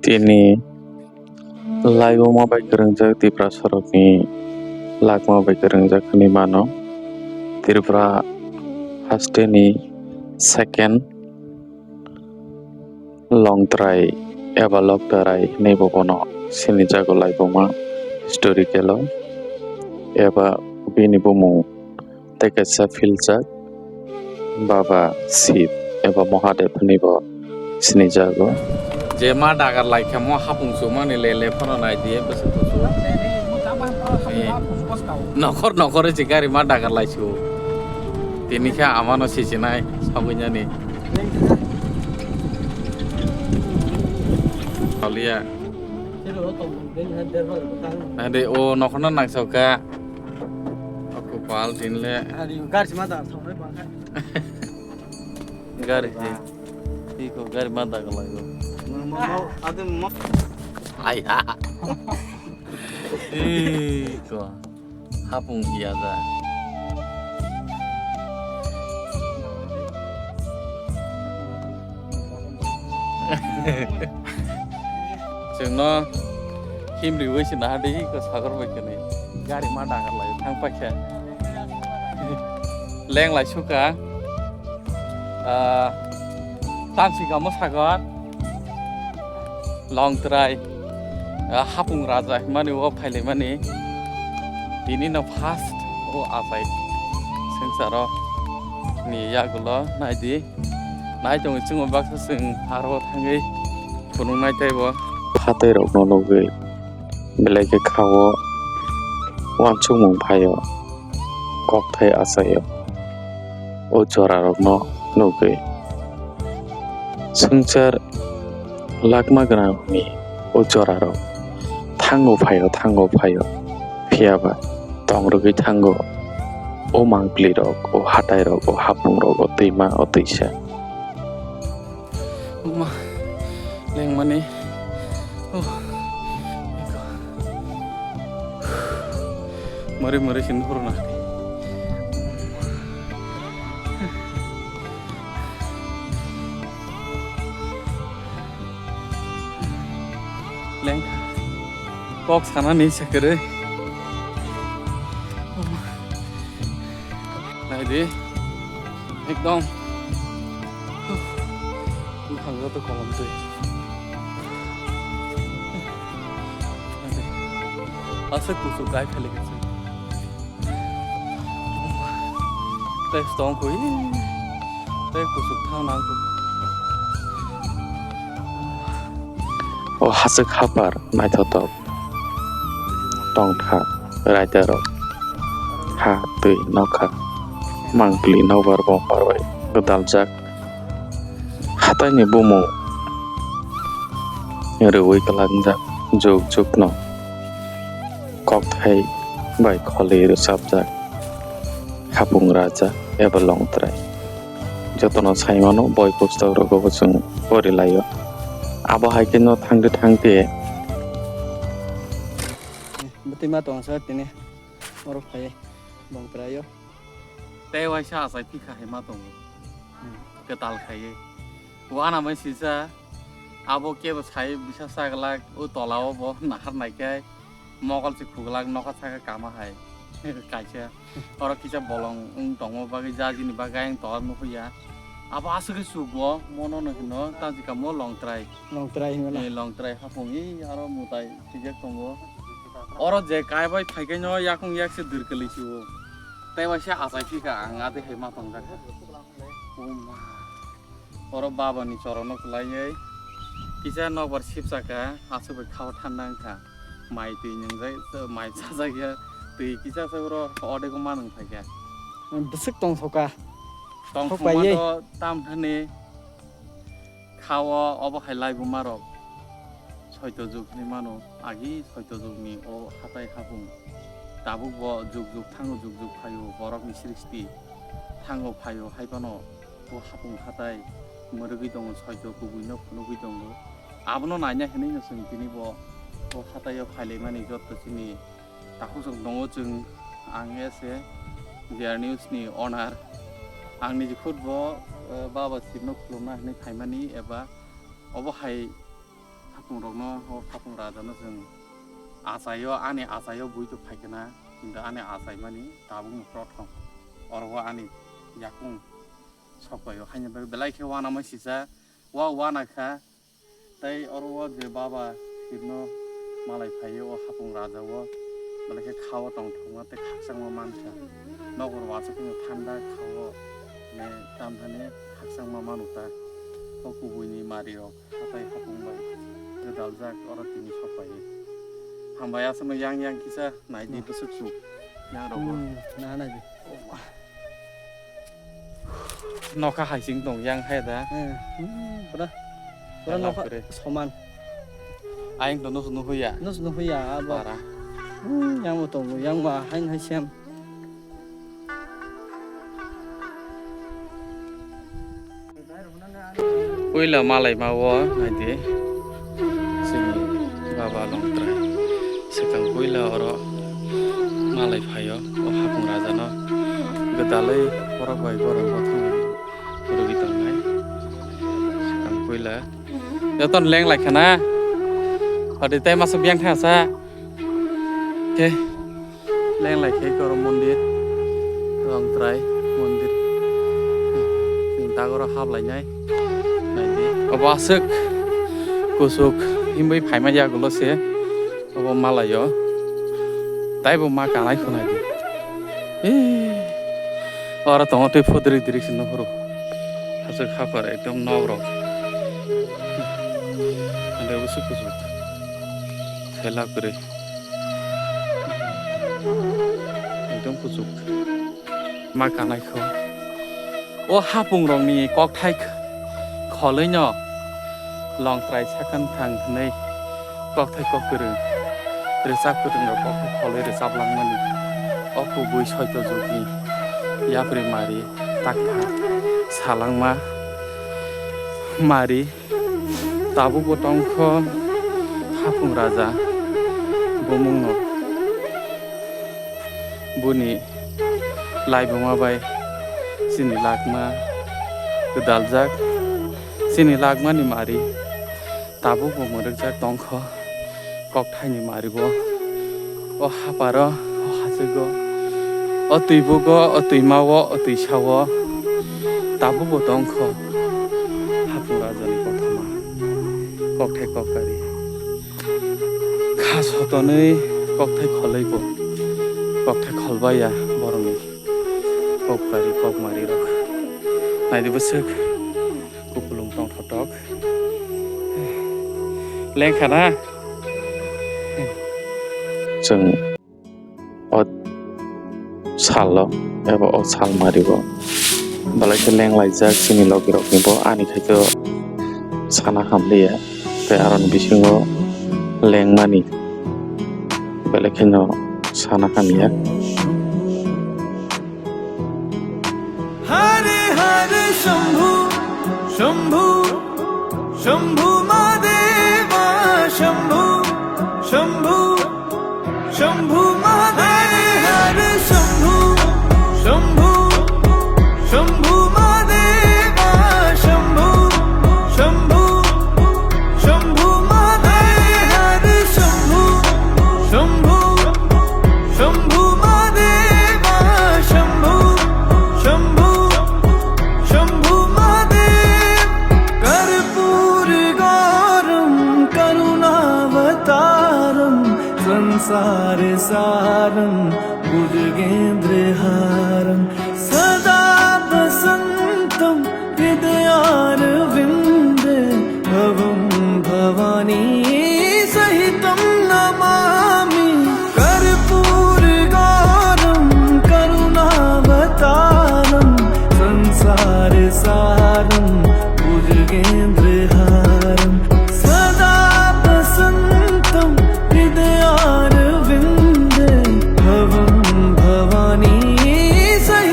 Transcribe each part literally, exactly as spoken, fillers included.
Chini laibuma bai kwrwngjak Tiprasarokni lakma bai kwrwngjak hwnwi mano. Tripura hasteni second Longtrai eba Loktarai hwnwibo bono sinijago laibuma historical-o eba bini bumung tei kaisa philjak Baba Shiv eba Mahadev hwnwibo sinijago. Je ma dagar lai khe mo hapung chumani le le phano nai di bwswk kuchuk. Eh, nokhor nokhor se gari ma dagar lai su. Tini khe amano sichinai sagwi nani. Toliya. Ade o nokhorno nangsoka. Aku pal tin le. Gari ma da thangbai bangkha. Gari si. Iko gari ma da kalai go. Aya. Iko. Hapung iya da. Chwngno himriwi se nahardi ko sagor bai kwnwi gari ma dagar lai thang paikha. Leng lai suka. Ah, tamsi kamo sagor. Longtrai, ah, hapung raja himani o phailaimani. Bini no first o achai swngcharo ni yagulo naidi. Nai tongo chwngno baksa chwng aro thangwi phunuknai teibo. Phatwi rokno nugwi belai khe kha o uansukmung phaio, kokthai achaio o jorarokno nugwi. Swngchar lakma gwnangni o jorarok thango phaio, thango phaio, phiyaba tong rwgwi thango o mangpli rok, o hatai rok, o hapung rok, o twima, o twisa. Uma, lengmani. Oh. Mari mari sin hurna. Leng. Kok sana ni sakere. Naidi. Ekdom. Buphang joto kolom twi. Aswk kuchuk kai phailikha chwng. Tei stong khui. Tei kuchuk thang nang kho. O hachwk hapar naithotok. Tongkha raidarok. Ha twi nokha. Mangpili nokbar bongbar bai gwdaljak. Hataini bumung rwui kwlangjak juk jukno. Kokthai bai kholi rwchapjak hapung raja eba longtrai. Jotono saimano boi pustokrok bo chwng porilaio. Abo hai kheno thangde thangde. Bwtwi ma tongsa tini oro phai longtraio. Tei waisa achai phikha hai ma tongo. Hmm. Kwtal khaiwi. Uanamai sisa abo kebo sai bisa saglak o tola o bo nahar naikhai. Mokol se khuglak nokha saka kama hai. Kaisa oro kisa bolong wng tongmo bagwi jajini bagwi ayang tola nukhuya. Abo aswk khe chukgo mono no hino tansi kamo longtrai. Longtrai hino na? Eh, longtrai hapung i aro mutai thwijak tongo. Oro je kaibai phaikai no yakung yak se dirkali chuo. Tei waisa achai phika ang ade hai ma tongjak. O ma. Oro baba ni chorono kwlaiwi kisa nokbar sipsaka, aswk bai khao thanda wngkha. Mai twi nwngjak, mai chajak ya, twi kisa se oro odego ma nwng phaikha. Bwswk tongsoka. Tongthokma to tam thani khao obo hai laibuma rok. Soito jug hinwi mano, agi soito jugni o hatai hapung. Tabuk bo jug jug thango, jug jug phaio, borokni srishti thango phaio, hai phano o hapung hatai mwrwgwi tongo, soito kubuino phunugwi tongo. Abono naina hinwi no chwng tini bo o hataio phailaimani jotto chini takhuk chwng tongo, chwng ang S A V R News ni owner. Ang niji khud bo, eh, Baba Shivno khulumna hinwi phaimani eba obo hai Hapungrokno, o hapung rajano chwng achaio, ani achaio buitu phaikhe na, kintu ani achaimani tabukno prothom. Oro o ani yakung sokpaio, haini bagwi belai khe uanama sijak, o uana kha. Tei oro o je baba Shivno malai phaio, o hapung raja o belai khe khao tongthokma tei khakchangma mankha. Nokbar uansukhe thanda khao, ne tamthani khakchangma manu ta. O kubuini marirok hatai hapung bai gwdaljak, oro tini sokpaiwi. Hambai aswkno yang yang kisa naidi bwswk chuk. Yang rogo. Hmm, na naidi. Nokha hai sing tong yang hai da. Hmm, hmm, pura, pura nokha soman. Ayang to nus nuhuya. Nus nuhuya abo. Para. Hmm, yang bo tongo, yang ma hain hai siam. Puila malai ma o naidi. Sini baba long trai. Sekang puila oro malai phaio, o hapung rajano gwdalwi borok bai borok bothang rwgwi tongnai. Sekang puila jotono leng lai khana. Hadi tei masa biyang thangsa. Khe leng lai khe koro mondir, rong trai mondir. Chwng dagoro hap lainai. Naidi. Obo aswk kusuk himwi phaima yagulo se. Obo malaio. Taibo ma kanai khwnai di. Ee. Oro tongo tei phodri diri se nukhuru. Aswk hapar ekdom nok rok. Ande bwswk kusuk. Khela kwrwi. Ekdom kusuk. Ma kanai kho. O hapung rokni kokthai kh-, kholwino longtrai sakhan thang hwnwi kokthai kok kwrwng rwchap kwrwng rok kokthai kholwi rwchap langmani. O kubui soito jugni yapri mari takha salangma mari. Tabukbo tongkho hapung raja bumungno. Buni laibuma bai chini lakma gwdaljak, chini lakmani mari tabukbo mwrwkjak tongkho. Kokthaini marigo, o haparo, o hachugo, o twibugo, o twimao, o twisao tabukbo tongkho. Hapung rajani kothoma, kokthai kokkari. Kha sotonwi kokthai kholwibo, kokthai kholbaiya borokni kokkari, kokmarirok. Naidi bwswk kupulung tongthotok. Lengkha na? Chwng o salo eba o sal mario belai khe leng laijak chini logi rokni bo, ani khai khe sana hamliya tei aroni bisingo lengmani belai kheno sana hamya. हर हर शंभु शंभु शंभु महादेवा शंभु शंभु शंभु महादेवा शंभु शंभु शंभु महादेवा शंभु शंभु शंभु महादेवा शंभु शंभु शंभु महादेवा शंभु शंभु शंभु महादेव कर्पूर गौरम करुणावतारम संसार सारम भुजगेंद्र हारम सदा वसंतम हृदयारविंदे भवं भवानी सहितं नमामि। कर्पूर गौरं करुणावतारं संसार सारं भुजगेंद्र हारं सदा वसंतं हृदयारविंदे भवं भवानी सहितं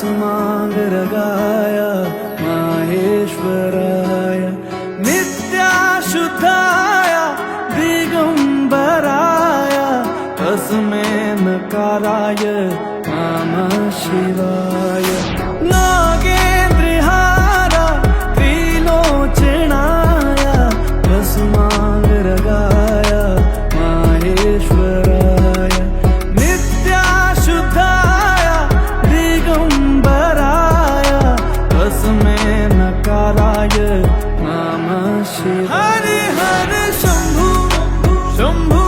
मांग रगाया माहेश्वराय नित्याशुद्धाय दिगंबराय तस्मै नकाराय नमः शिवाय। नागेन्द्रहारा त्रिलोचनाय भस्मांगरागाय माहेश्वराय नित्याशुद्धाय दिगंबराय तस्मै नकाराय नमः शिवाय। हर हर शंभु शंभु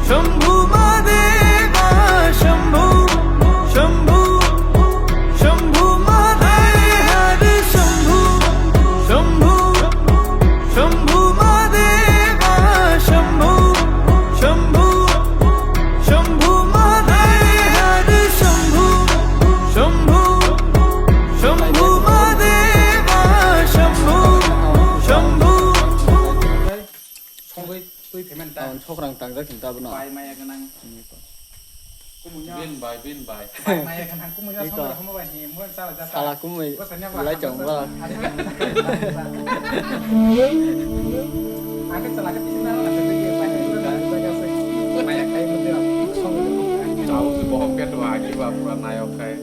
शंभु महादेव शंभु शंभु शंभु महादेव शंभु शंभु शंभु महादेव शंभु शंभु शंभु महादेव शंभु शंभु शंभु महादेव शंभु Shambhu Songwi twi payment ta. Ang sokrang tangjak hinta bono. Bai maya gwnang. Kumui no. Bin bai, bin bai. Bai maya gwnang kumui no. Iko. Songwi rokma bai hi mo chala jata. Sala kumui. Bo sanya ba. Lai chong ba. Ang ke chala ke pisi na na se ke bai. Maya kai mo de. Songwi. Chau se bohok ke to agi ba pura nayok kai.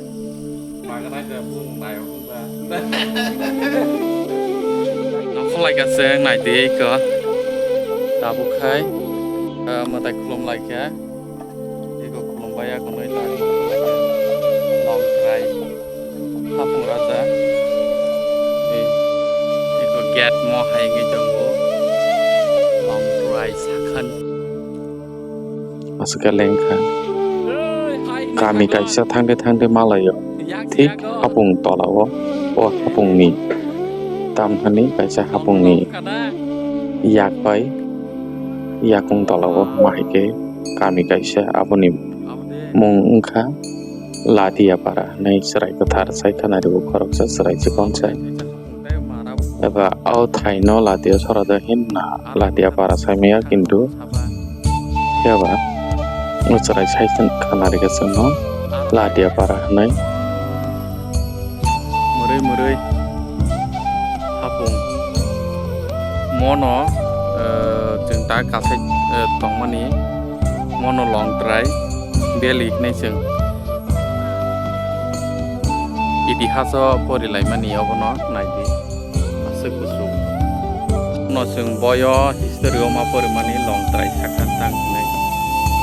Nokholai ka se nai di ko. Tabuk khai, ah, mwtai khulum lai kha. Iko khulum bai ya, kunui lai kha. Longtrai. Hapung raja. Ei, iko gate mo hai wngwi tongo. Longtrai sakhan. Aswk khe lengkha. Kami kaisa thangde thangde malaio. Thik hapung tolao, o hapungni tamthani kaisa hapungni yak bai yakung tolao, ma hai khe kami kaisa, aboni mung wngkha Ladiapara hinwi chwrai kwthar sai khwnarwo khoroksa chwrai chikon sai. Eba o thaino Latia sora da hinna Ladiapara saimaya kintu. Eba o chwrai sai khwnarikha chwngno Ladiapara hinwi. Mwrwi mwrwi hapung. Mono, eh, chwng ta kasai, eh, tongmani mono Longtrai Valley hinwi chwng. Itihaso porilaimani obono naidi. Aswk kuchuk. No chwng boyo history o ma porimani Longtrai sakha tang hinwi.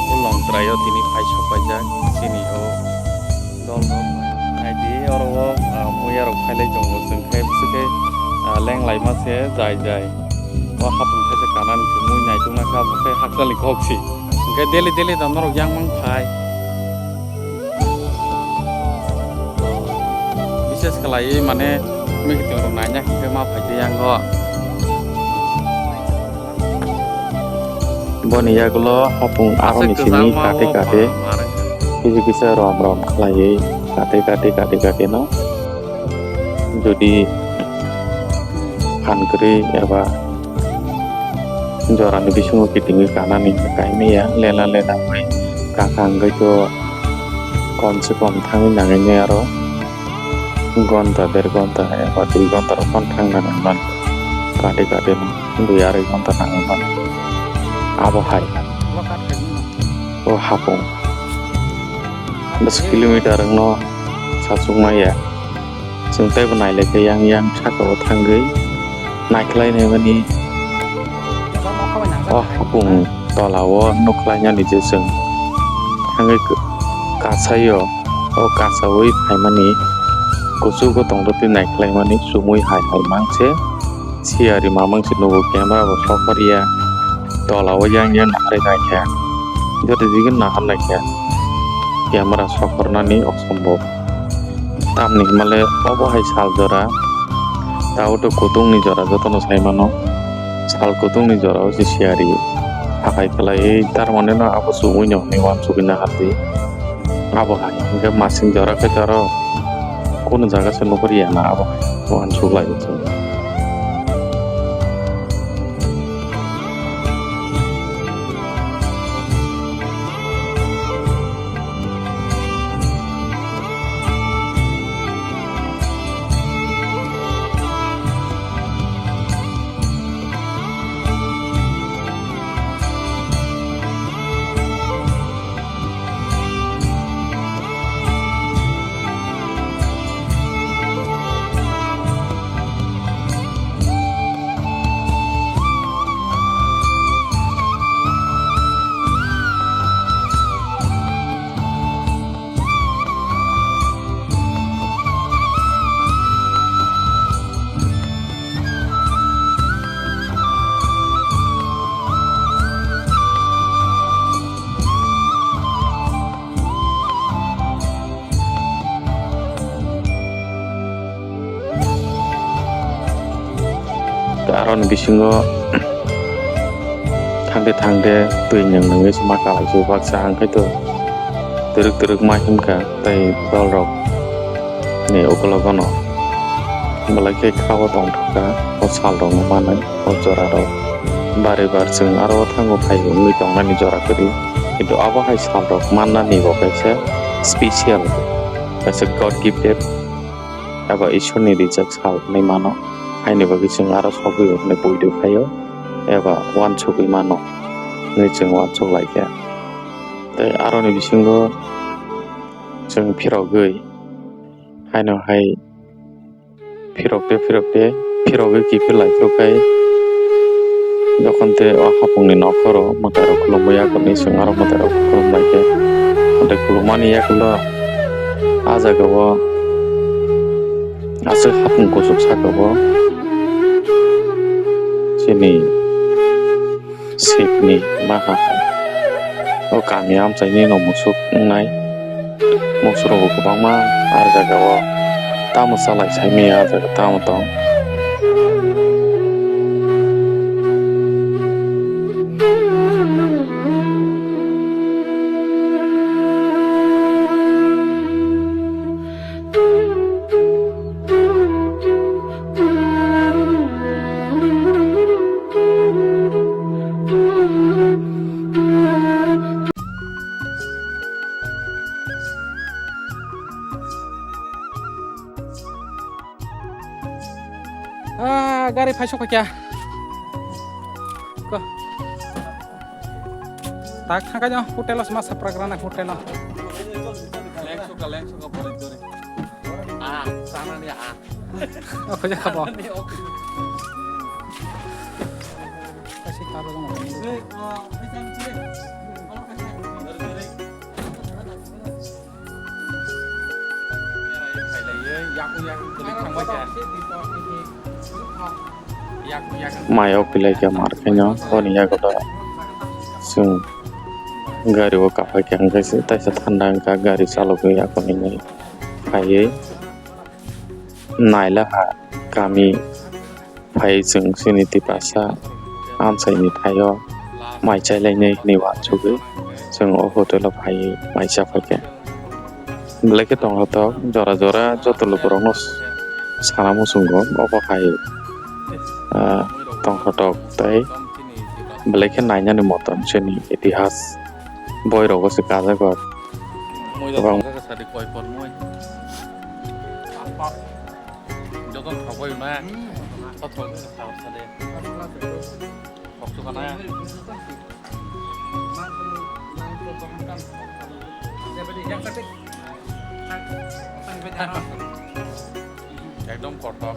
O Longtrai o tini phai sokpaijak chini o dol rok. Naidi oro o, ah, muya rok khailai tongo chwng khe bwswk khe, ah, lenglaima se jai jai. O hapung khe se kanani se mui naitukna kha bo khe hakchalni kok si. Hwnkhe daily daily da norok yang mang phai. Bises khlaiwi mane meeting rok naina hwnkhe ma phaikhe yango. Boni yagulo hapung aroni simi kate kate kisa kisa rom rom khlaiwi kate kate kate kate no jodi phan kwrwi eba jorani bisingo kitingwi kanani kaimaya lela lela bai kakha hwnkhe to kom se kom thangwi nangwi aro gonta der gonta eba dui gonta rok phano thangna nangmani kate kate no dui arai gonta nangmani abo hai o hapung dos kilometer wngno sachukmaya. Chwng teibo nailaikha yang yang sakao thangwi naikhlai naimani o hapung tolao nukhlainani je chwng thangwi kasaio o kasaui phaimani kuchugo tongtwtwi naikhlaimani chumui hai hai mangse. Siyari mamang se nugo camera bo sokor ya. Tola o yang yang nahar nai khe. Jodi jigin nahar nai khe. Camera sokor nani osombo. Tamni himale obo hai sal jora. Tao to kutung ni jora joto no sai mano. Sal kutung ni jora o se siyari. Hakai khlai tar mane no abo chumui no hwnwi wansugwi nahar di. Abo hai hwnkhe masing jora khe aro kunu jaga se nukgwi riyana abo hai uansuk lai o chwng. bisingo thangde thangde twi nwng nwngwi se ma kalaijak baksa, hwnkhe to twrwk twrwk ma himkha tei borok ni ukologo no belai khe kha o tongthokha o sal rok no manwi o jora rok. Bari bar chwng aro thango phai wngwi tongnani jora kwrwi, kintu abo hai sal rok mannani bo kaisa special, kaisa God gifted eba Ishwar ni rijak sal hinwi mano. Haini bagwi chwng aro sogwi hwnwi poito phaio eba uansugwi mano hwnwi chwng uansuk laikha. Tei aroni bisingo chwng phirogwi haino hai phirokte phirokte phirogwi kiphil lai phuru khai jokhon tei o hapungni nokhoro mwtairok khulumwi yakarni chwng aro mwtairok khulum laikha. Tei khulummani yakulo ah jagao aswk hapung kuchuk sakao chini Sipni maha o kami amchaini no musuk wngnai. Musurok bo kwbangma ah jagao tamo chalai saimanya ah jaga tamo tong. Ah, gari phai sokha kya? Ko. Tak thangka jang hotel os ma sapra grana hotel os. Leng sokha, leng sokha, bore jore. Ah, sana ni ah. Oh, khuja khabo. Kasi taro jang. Mai o pilai khe mar khaino boni yago da chwng gari o kaphai khe hwnkhe se taisa thanda wngkha gari chalogwi yago hinwi phaiwi nailaha kami. Phai chwng chini Tiprasa amchaini thaio mai chailainai hinwi uansugwi chwng o hotel o phaiwi mai chaphaikha. Belai khe tongthotok jora jora joto lukurokno sana muchungo obo hai, ah, tongthotok tei belai khe nainani motom chini itihas boirogo se kajago. Kwbang Joto thok bai ma. Thok thok sa de. Thok thok na. Ekdom kotor.